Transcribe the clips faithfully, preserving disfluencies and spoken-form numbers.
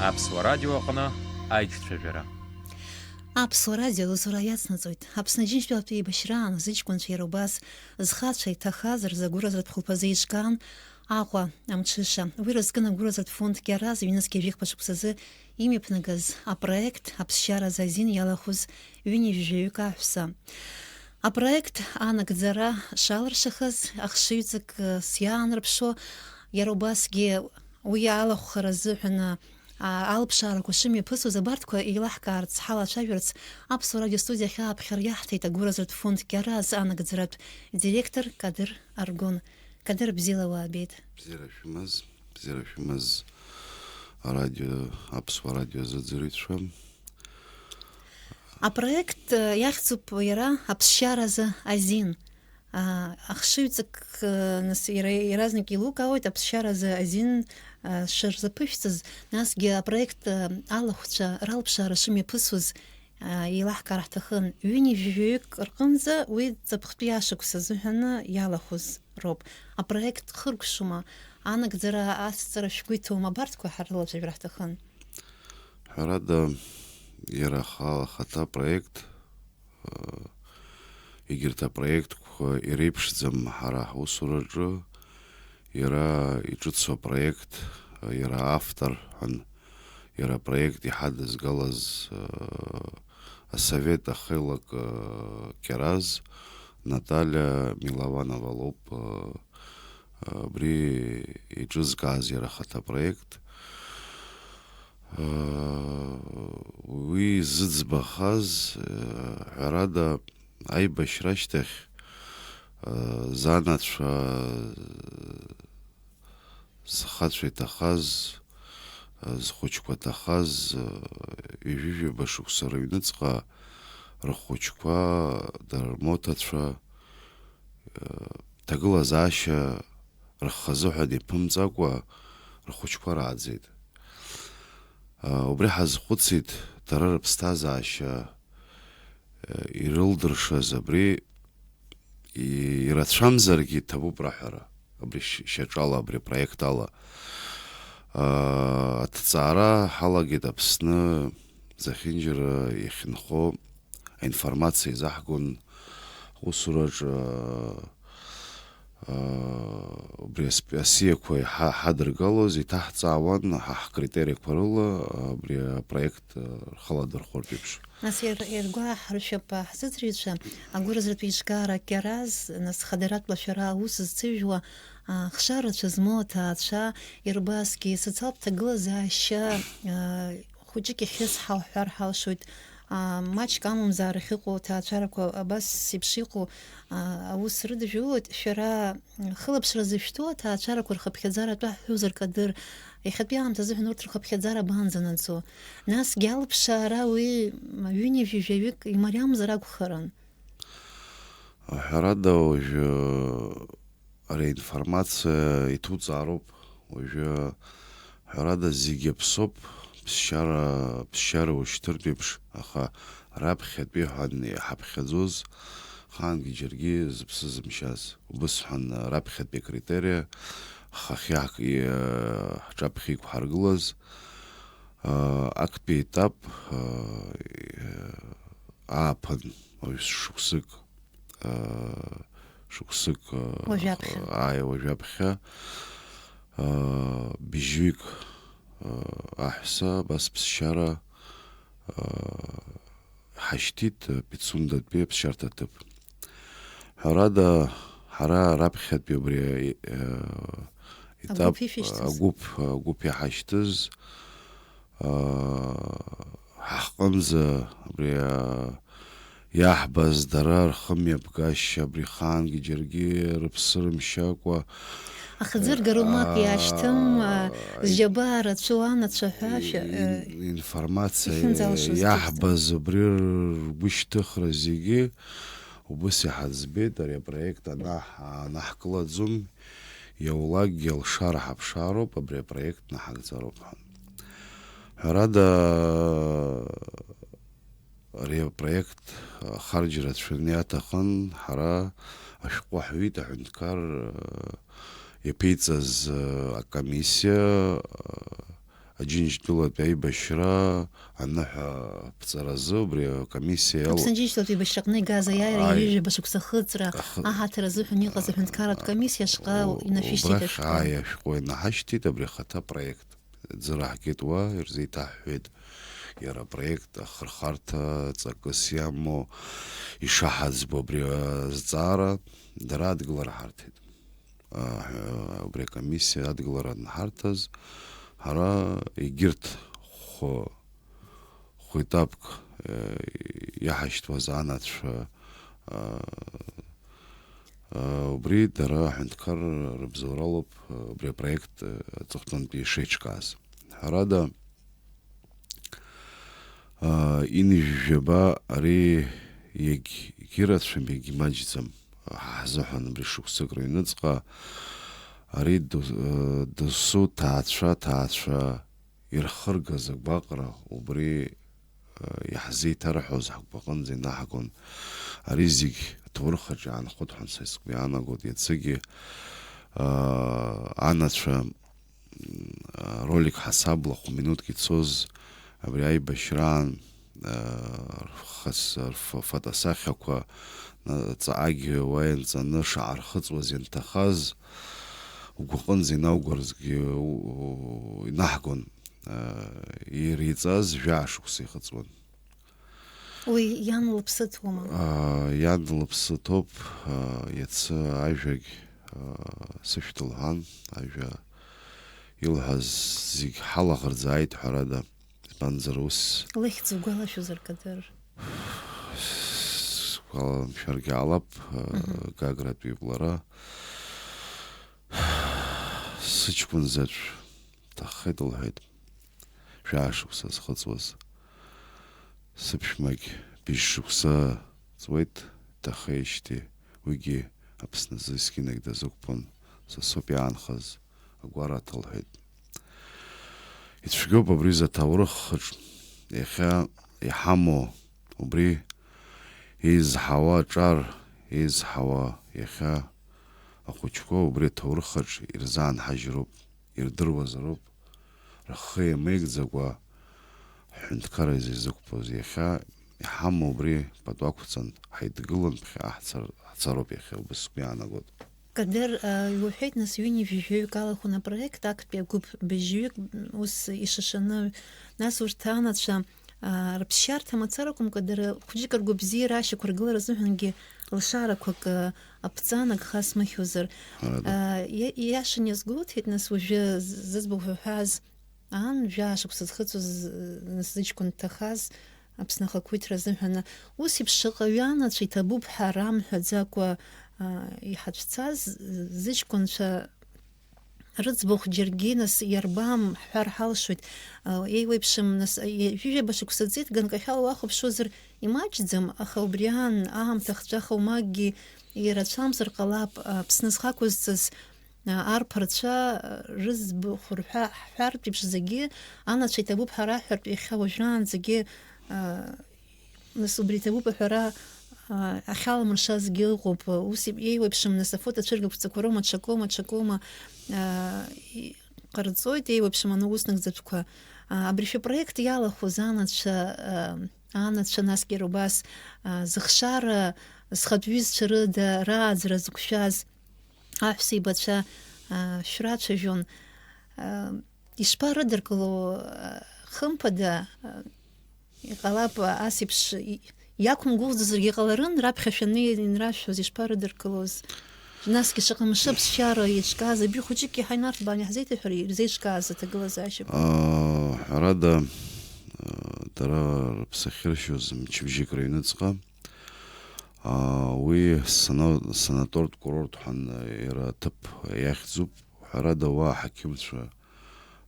Аԥсуа радио аҟны аиҿцәажәара. Аԥсуа радио лызура иацнаҵоит. Аԥсны Џьынџьтәылатәи еибашьраан зыҷкәынцәа иара убас зхацәа иҭахаз рзагәыразратә хәылԥазы еиҿкаан Аҟәа, амҽыша. Уи рызкын агәыразратә фонд Кьараз ҩнызқьи жәиԥшьба шықәсазы имҩаԥнагаз апроект аԥсшьаразы азин иалахәыз ҩынҩажәаҩык аҳәса. Апроект анагӡара шалыршахаз ахшыҩҵак, э, сиаанарԥшуа, иара убасгьы уи алахәхара азыҳәан, а, алԥшаарақәа шымҩаԥысуаз абарҭқәа еилаҳкаарц, ҳалацәажәарц Аԥсуа радиостудиа ахь ааԥхьара иаҳҭеит агәыразратә фонд Кьараз анагӡаратә директор Кадыр Аргәын. Кадыр, бзиала уаабеит. Бзиара шәымаз, бзиара шәымаз арадио, Аԥсуа радио азыӡырҩцәа. Апроект, э, иахьӡуп иара аԥсшьаразы азин. А, ахшыҩҵак, э, нас иара иаразнак еилукаауеит аԥсшьаразы азин, э, шырзаԥышәҵаз, насгьы апроект, э, алахәцәа ралԥшаара шымҩаԥысуаз, э, еилаҳкаар ҳҭахын. Ҩынҩажәаҩык рҟынӡа уи ҵыԥхтәи ашықәс азыҳәаны иалахәыз роуп. Апроект хыркәшома, анагӡара, ацҵара шәгәы иҭоума, абарҭқәа ҳарылацәажәар ҳҭахын. Ҳәарада, иара ахала ахаҭа апроект, егьырҭ апроектқәа иреиԥшӡам ҳара ҳусураҿы, иара иҿыцу апроект, иара автор ҳәан, иара апроект иҳадызгалаз, асовет ахеилак, Кьараз Наталиа Милованова лоуп, абри иҿызкааз иара ахаҭа апроект. Уи зыӡбахаз, ҳәарада, аибашьра ашьҭахь, занацәа, зхацәа иҭахаз, зхәыҷқәа ҭахаз, ҩажәижәаба шықәса рыҩныҵҟа рхәыҷқәа, дара рмоҭацәа, ҭагылазаашьа рхазыҳәан иԥымҵакәа рхәыҷқәа рааӡеит. Убри ҳазхәыцит, дара рыԥсҭазаашьа ирылдыршаз абри ирацәамзаргьы иҭабуп раҳәара, абри шьаҿала, абри апроект ала. Аҭҵаара ҳалагеит Аԥсны зехьынџьара иахьынхо аинформациа изаҳгон ҳусураҿы, убри асиақәа ҳадыргалоз, иҭаҳҵаауан ҳа ҳкритериақәа рыла абри апроект рхаладырхәыртә еиԥш. Нас иаргәаҳаршәап ҳзыӡырҩцәа, агәыразратә еиҿкаара Кьараз, нас хадаратәла шәара аус зцыжәуа, ахшара рацәа змоу аҭаацәа, ирбазгьы социалтә ҭагылазаашьа, хәыҷык иахьрыцҳау ҳҳәар ҳалшоит, маҷк амамзаара ахьыҟоу аҭаацәарақәа абас еиԥш иҟоу аус рыдыжәулоит. Шәара хылаԥшра зышәҭоу аҭаацәарақәа рхыԥхьаӡара атәы ҳҳәозар, Кадыр, иахьатәи аамҭазыҳәан урҭ рхыԥхьаӡара абанӡанаӡо? Насгьы алԥшаара уи ҩынҩажәи жәаҩык имариамзар акәхарын. Ҳәарада, уажәы ари аинформациа иҭуҵаароуп. Уажәы, ҳәарада, зегьы аԥсоуп, ԥсшьара, ԥсшьара ушьҭыртә еиԥш, аха раԥхьатәи ҳәа иҳаԥхьаӡоз, ахаангьы џьаргьы зыԥсы зымшьаз. Убыс ҳәан раԥхьатәи акритериа, ҳхахьы ҳк-, и-, ҳҿаԥхьа иқәҳаргылаз, а, актәи етап, а, ааԥын, уажә шықәсык, а, шықәсык, а, Уажәаԥхьа. Ааи, уажәаԥхьа, а, быжьҩык, а, аҳәса, абас ԥсшьара, а, ҳашьҭит, а, Пицундатәи аԥсшьарҭа ҭыԥ. Ҳәарада, ҳара раԥхьатәи абри, а, етап, Агәыԥ ишәышьҭыз. Агәыԥ, агәыԥ иҳашьҭыз, аа, ҳахҟынӡа абри, аа, иаҳбаз дара рхымҩаԥгашьа абри ахаангьы џьаргьы рыԥсы рымшьакәа, Ахӡыргара умак аа, иаашьҭым, аа, зџьабаа рацәоу анацәа ҳәа шәа-, ин-, э, информациа ихьынӡалшоз иаҳбаз абри ргәышьҭыхра зегьы убыс иҳаӡбеит, ари апроект анаҳ-, анаҳкылаӡом, иаулакгьы алшара ҳаԥшаароуп, абри апроект наҳагӡароуп ҳәа. Ҳәарада, ари апроект ахарџь рацәаны иаҭахын, ҳара ашәҟәы ҳҩит аҳәынҭқар, э, иаԥиҵаз, э, акомиссиа, э, Аџьынџьтәылатәи аибашьра аныҳәа аԥҵаразы убри акомиссиа иалоу. Аԥсны Џьынџьтәылатәи еибашьраҟны игаз аиааира Ааи. Ҩажәаба шықәса ахыҵра Ахы- аҳаҭыр азыҳәан иҟаз аҳәынҭқарратә комиссиа шҟа У-, инашәышьҭит убрахь, ашәҟәы. Ааи, ашәҟәы инаҳашьҭит, абри ахаҭа апроект. Ӡыра ҳгеит уа, ирзеиҭаҳҳәеит иара апроект ахырхарҭа ҵакыс иамоу ишаҳаӡбо абри азҵаара дара адгылара ҳарҭеит. А, убри акомиссиа адгылара анҳарҭаз, ҳара егьырҭ хә-, хә-етапк, э, иаҳашьҭуаз анацәа, а, а, убри дара аҳәынҭқарра рыбзоуралоуп, а, убри апроект, а, аҵыхәтәантәи ишеиҿкааз. Ҳәарада, а, инжәжәаба ари егь-, егьырацәам, егьмаҷӡам, ҳа ҳзыҳәан абри шықәсык рыҩныҵҟа ари ду-, а, досу ҭаацәа, ҭаацәа ирхыргаз агәаҟра убри, а, иаҳзеиҭарҳәоз ҳгәаҟынӡа инаҳгон. Ари зегь аҭоурых аҿы иаанхоит ҳәа са сгәы иаанагоит иацыгьы, а, анацәа, м, а, ролик ҳасабла хә-минуҭк ицоз абри аибашьраан, а, рф-, рф-, фотосахьақәа, на-, ҵаҟагь уа ианҵаны шаҳархыҵуаз ианҭахаз, угәаҟынӡа инаугәарызгьы у-, у-, инаҳгон, а, иреиҵаз жәаа шықәса ихыҵуан. Уи иан лыԥсы ҭоума? А, иан лыԥсы ҭоуп, а, иацы ажәагь, а, сышәҭ лҳәан, ажәа илҳәаз зегь ҳалаӷырӡ ааит, ҳәарада, избанзар ус Лыхьӡ угәалашәозар, Кадыр? Сгәаламшәаргьы ҟалап, а, Мгм. Гагратәиуп лара. Сыҷкәын заҵә дҭаххеит, лҳәеит. Жәаа шықәса зхыҵуаз. Сыԥшәмагь быжь шықәса ҵуеит, дахеижьҭеи уигьы Аԥсназы есқьынагь дазықәԥон, са соуп иаанхаз, агәараҭа лҳәеит. Ицәгьоуп абри зы аҭоурыхаҿ иахьа иҳамоу убри еизҳауа аҿар, еизҳауа иахьа ахәыҷқәа убри аҭоурыхаҿ ирзаанҳажьроуп. Ирдыруазароуп, рхы иамеигӡакәа ҳҳәынҭқарра изырзықәԥоз. Иахьа иҳамоу убри пату ақәҵан, ҳаидгылан ԥхьаҟа ҳцар-, ҳцароуп иахьа, убас сгәы иаанагоит. Кадыр, а, иуҳәеит, нас, ҩынҩажәи жәаҩык алахәын апроект, актәи агәыԥ быжьҩык, м, ус ишышаны, нас урҭ анацәа, а, рыԥсшьарҭа мацара акәымкәа, дара хәыҷык ргәабзиара ашьақәыргылара азыҳәангьы лшарақәак, а, аԥҵан, агха смыхьуазар. Ҳәарада. А, иа-, ииашан иазгәоуҭеит, нас, уажәы з-, зыӡбахә уҳәаз аан, жәаа шықәса зхыҵуаз, нас, зыҷкәын дҭахаз Аԥсны ахақәиҭра азыҳәан. Ус еиԥш шаҟаҩы анацәа иҭабуп ҳәа рамҳәаӡакәа, а, иҳацәцаз, зыҷкәынцәа рыӡбахә џьаргьы, нас, иарбам ҳҳәар ҳалшоит. А, еиуеиԥшым, нас, е-, ҩажәаба шықәса ҵит, ганкахьала уахәаԥшуазар, имаҷӡам, аха убри аан аамҭа хҵәаха умаггьы ирацәамзар ҟалап, Аԥсны зхы ақәызҵаз, а, арԥарцәа, а, рыӡбахә рҳәа-, ҳҳәартә еиԥш, зегьы анацәа иҭабуп ҳәа раҳәартә иахьа уажәраанӡагьы, а, нас убри иҭабуп аҳәара, а, ахьаламыршазгьы ыҟоуп. Ус еиуеиԥшым, нас, афото цәыргақәҵақәа роума, ҽакоума, ҽакоума, а, и-, ҟарҵоит, еиуеиԥшым ану-, уснагӡатәқәа. А, абри шәапроект иалахәыз анацәа, а, анацәа, насгьы иара убас, а, зыхшара, зхатә ҩызцәа рыда рааӡара зықәшәаз аҳәсеибацәа, а, шәрацәажәон. А, ишԥарыдыркыло, а, хымԥада, а, иҟалап, а, ас еиԥш и-, иақәымгәыӷӡозаргьы ҟаларын, раԥхьа шәаны инрашәҳәоз ишԥарыдыркылоз? Насгьы шаҟа мшы аԥсшьара еиҿкааз, абри хәыҷык иаҳа инарҭбаан иаҳзеиҭаҳәар ирзеиҿкааз аҭагылазаашьақәа? А, ҳәарада, а, дара рыԥсы ахьыршьоз мчыбжьык рыҩныҵҟа. А, уи сана-, санаторт курорт ҳәа иара аҭыԥ иахьӡуп. Ҳәарада, уа аҳақьымцәа,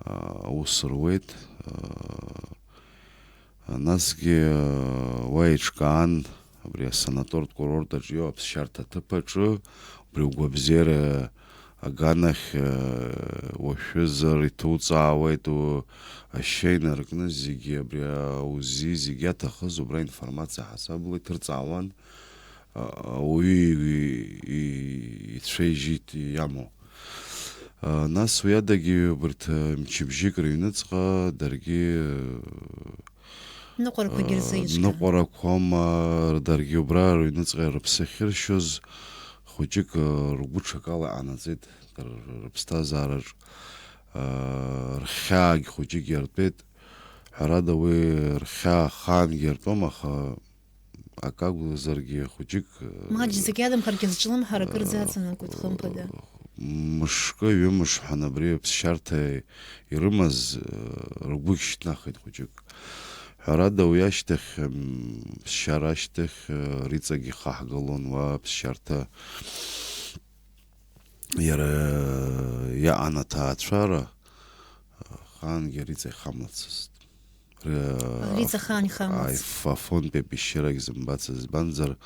а, аус руеит. А, насгьы, а, уа еиҿкаан, абри асанаторт курорт аҿы иоуп, аԥсшьарҭа аҭыԥ аҿы, убри угәабзиара аганахь, а, уашәызар иҭуҵаауеит, у-, ашьа инаркны зегьы абри аузи зегьы иаҭахыз убра информациа ҳасабла иҭырҵаауан, а, ауаҩы и-, и-, ицәа-ижьы иамоу. Нас уи адагьы убарҭ, э, мчыбжьык рыҩныҵҟа даргьы, э, Ныҟәарақәагьы рзы, э, ишьҭан. Ныҟәарақәоума, даргьы убра рыҩныҵҟа рыԥсы ахьыршьоз, хәыҷык, э, ргәы ҽакала иҟанаҵеит, дара рыԥсҭазаараҿ, э, рхьаагь хәыҷык иартәеит. Ҳәарада, уи рхьаа ахаангьы иартәом, аха акы акәзаргьы хәыҷык, э, Маҷӡак иадамхаргьы зҿлымҳара акырӡа аҵанакуеит, хымԥада. Мышкы, ҩымш ҳәа абри аԥсшьарҭа ирымаз, э, ргәы шьҭнахит хәыҷык. Ҳәарада, уи ашьҭахь, м, ԥсшьара ашьҭахь, э, риҵагь ихаҳгалон уа аԥсшьарҭа. Иара иаан аҭаацәара, ахаангьы риҵа ихамлацызт. Риҵа ахаан ихамлацызт. Аф-, афонтәи абешьырагь зымбацыз, избанзар,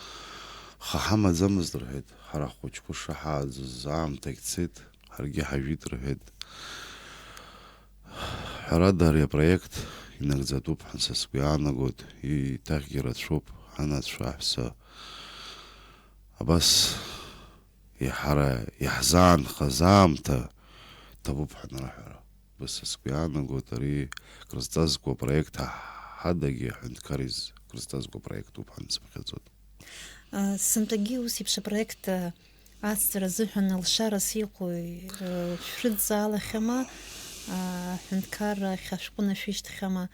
ха ҳамаӡамызт рҳәеит, ҳара ҳхәыҷқәа шаҳааӡоз аамҭагь цеит, ҳаргьы ҳажәит рҳәеит. Ҳәарада, ари апроект инагӡатәуп ҳәа са сгәы иаанагоит, еиҭахгьы рацәоуп ҳанацәа аҳәса. Абас Иаҳара иаҳзаанхаз аамҭа ҭабуп ҳәа анырҳәара. Баса сгәы иаанагоит, ари крызҵазкуа апроект ҳа-, ҳадагьы аҳәынҭқар из-, крызҵазкуа апроектуп ҳәа нсыԥхьаӡоит. А, сынтәагьы ус еиԥш апроект, а, ацҵара азыҳәан алшарас иҟои, а, шәрыдҵаалахьама, а, аҳәынҭқарра ахь ашәҟәы нашәышьҭхьама?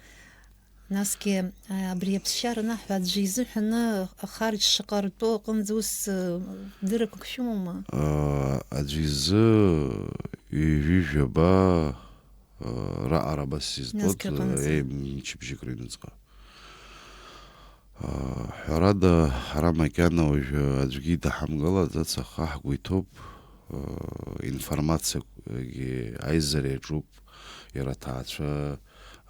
Насгьы, а, абри аԥсшьара анаҳҳәа, аӡәы изыҳәаны ахарџь шаҟа ртәоу аҟынӡа ус, а, дырақәак шәымоума? А, аӡәы изы ҩажәи жәаба, а, раҟара абас изтәоит, насгьы ыҟанаҵы. Еи, мчыбжьык рыҩныҵҟа. А, ҳәарада, ҳара макьана уажәы аӡәгьы идаҳамгылаӡац, аха ҳгәы иҭоуп, а, информациагьы аизара иаҿуп, иара аҭаацәа,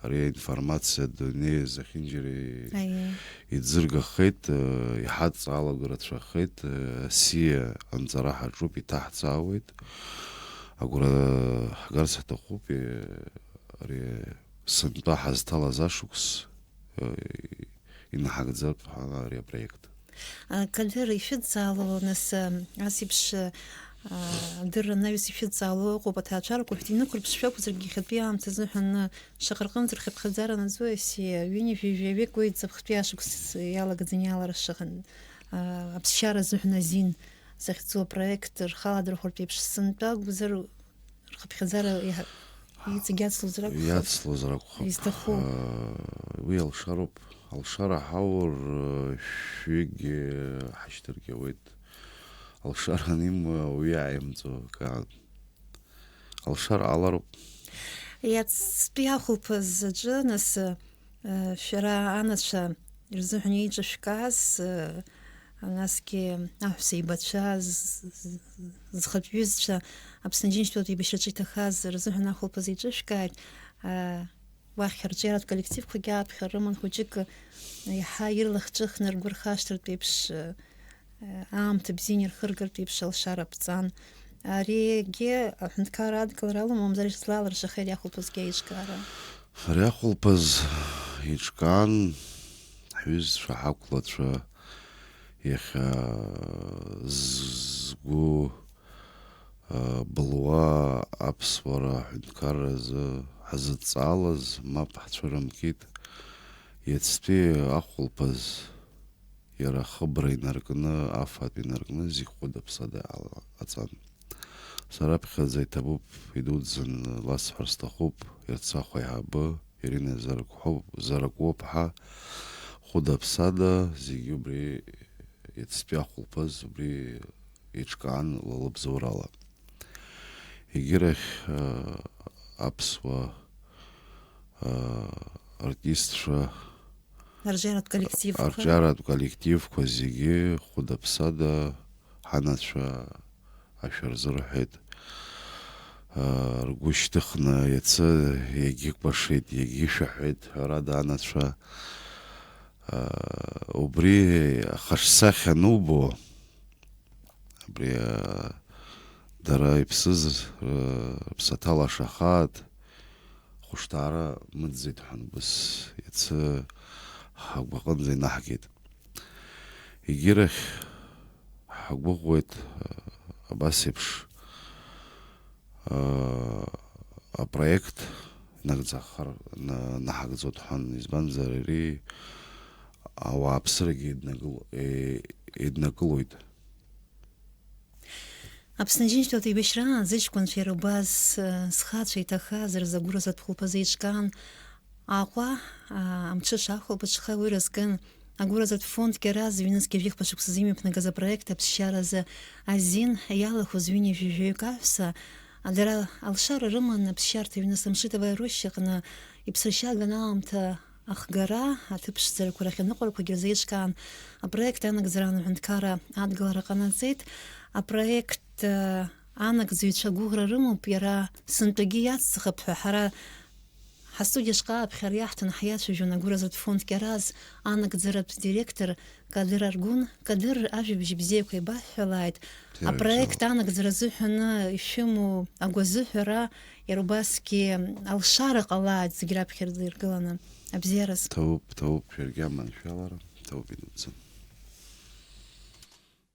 ари аинформациа адунеи зехьынџьара Аиеи. Иӡыргахеит, э, иҳадҵаалага рацәахеит, э, асиа анҵара ҳаҿуп, иҭаҳҵаауеит. Агәра ҳгарц ҳҭахуп, э, ари сынтәа ҳазҭалаз ашықәс, э, инаҳагӡартә ҳәа ари апроект. А, Кадыр, ишәыдҵаало, нас, а, ас еиԥш, а, адырра анаҩс ишәыдҵаало ыҟоуп, аҭаацәарақәа шәҭ-, инықәырԥшшәақәозаргьы иахьатәи аамҭазы ҳәаны, шаҟа рҟынӡа рхыԥхьаӡара наӡои, аси, ҩынҩажәи жәаҩык уеизҵә аԥхҭҩы ашықәс иалагаӡаны иаалара шыҟан. А, аԥсшьара азыҳәан азин захьӡу апроект рхала дырхәартә еиԥш сынтәа акәзар, рхыԥхьаӡара иаҳа-, иҵегь иацлозар акәхап. Иацлозар акәхап. Изҭаху. Э, уи алшароуп. Алшара ҳаур, э, шәҩыкгьы ҳашьҭыргьы ауеит. Алшара анимуа уи ааимҵо акаан. Алшара ҟалароуп. Иацтәи ахәылԥаз аҿы, нас, э, шәара анацәа рзыҳәан еиҿышәкааз, э, насгьы аҳәса еибацәа, з-, з-, зхатә ҩызцәа Аԥсны Аџьынџьтәылатә еибашьраҿы иҭахаз рзыҳәан ахәылԥаз еиҿышәкааит. Э, уахь арҿиаратә коллективқәагьы ааԥхьара рыман, хәыҷык иаҳа ирлахҿыхны ргәы рхашҭыртә еиԥш, э, аамҭа бзианы ирхыргартә еиԥш алшара ԥҵан. Аригьы аҳәынҭқарра адгылара ала, мамзар излалыршахеит иахәылԥазгьы аиҿкаара. Ари ахәылԥаз еиҿкаан ҳҩызцәа, ҳақәлацәа, иахьа згәы, а, былуа аԥсуара аҳәынҭқарразы ҳазыдҵаалаз мап ҳцәырымкит. Иацтәи ахәылԥаз иара ахыбра инаркны, афатә инаркны, зегь хәыда-ԥсада ала-, ҟаҵан. Сара аԥхьаӡа иҭабуп, идуӡӡаны ласҳәар сҭахуп, Ерцахә аиҳабы Ирина Заркәҳоу-, Заркәыԥҳа, хәыда-ԥсада зегьы убри иацтәи ахәылԥаз убри еиҿкаан лылабзоурала. Егьырахь, э, аԥсуа, э, артистцәа, Арҿиаратә коллективқәа. Арҿиаратә коллективқәа зегьы хәыда-ԥсада ҳанацәа ашәа рзырҳәеит. Э, ргәы шьҭыхны иацы иагьыкәашеит, иагьышәаҳәеит, ҳәарада, анацәа. Э, убри ахаҿсахьа анубо, Абри, аа, дара иԥсыз, рыԥсаҭа лашахааит, хәышҭаара мыӡӡеит ҳәа анбыс, иацы ҳгәаҟынӡа инаҳгеит. Егьирахь ҳгәыӷуеит, абас еиԥш, апроект нагӡахар на- наҳагӡоит ҳәан, избанзар ари ауааԥсырагьы еиднакыло- е- еиднакылоит. Аԥсны Џьынџьтәылатә еибашьраан зыҷкәынцәа иара убас, э, зхацәа иҭахаз рзы агәыразратә хәылԥазы еиҿкаан Аҟәа, а, амҽыша ахәылбыҽха уи рызкын агәыразратә фонд Кьараз ҩнызқьи жәихԥа шықәсазы имҩаԥнагаз апроект аԥсшьаразы азин иалахәыз ҩынҩажәи жәаҩык аҳәса дара алшара рыман аԥсшьарҭа ҩны Самшитова Рушь аҟны иԥсыршьаган аамҭа ахгара, аҭыԥ ԥшӡарақәа рахь аныҟәарақәагьы рзеиҿкаан апроект анагӡара аҳәынҭқарра адгылара ҟанаҵеит. Апроект, э, анагӡаҩцәа гәыӷра рымоуп, иара сынтәагьы иацҵахап ҳәа ҳара ҳастудиа шҟа аԥхьара иаҳҭаны ҳиацәажәон агәыразратә фонд Кьараз анагӡаратә директор Кадыр Аргәын. Кадыр, ажәабжь бзиақәа еибаҳҳәалааит. Апроект анагӡара азыҳәаны ишәымоу агәазыҳәара, иара убасгьы алшара ҟалааит зегь раԥхьаӡа иргыланы. Абзиараз. Ҭоуп, ҭоуп, шәаргьы аманшәалара, ҭоуп, идуӡӡан.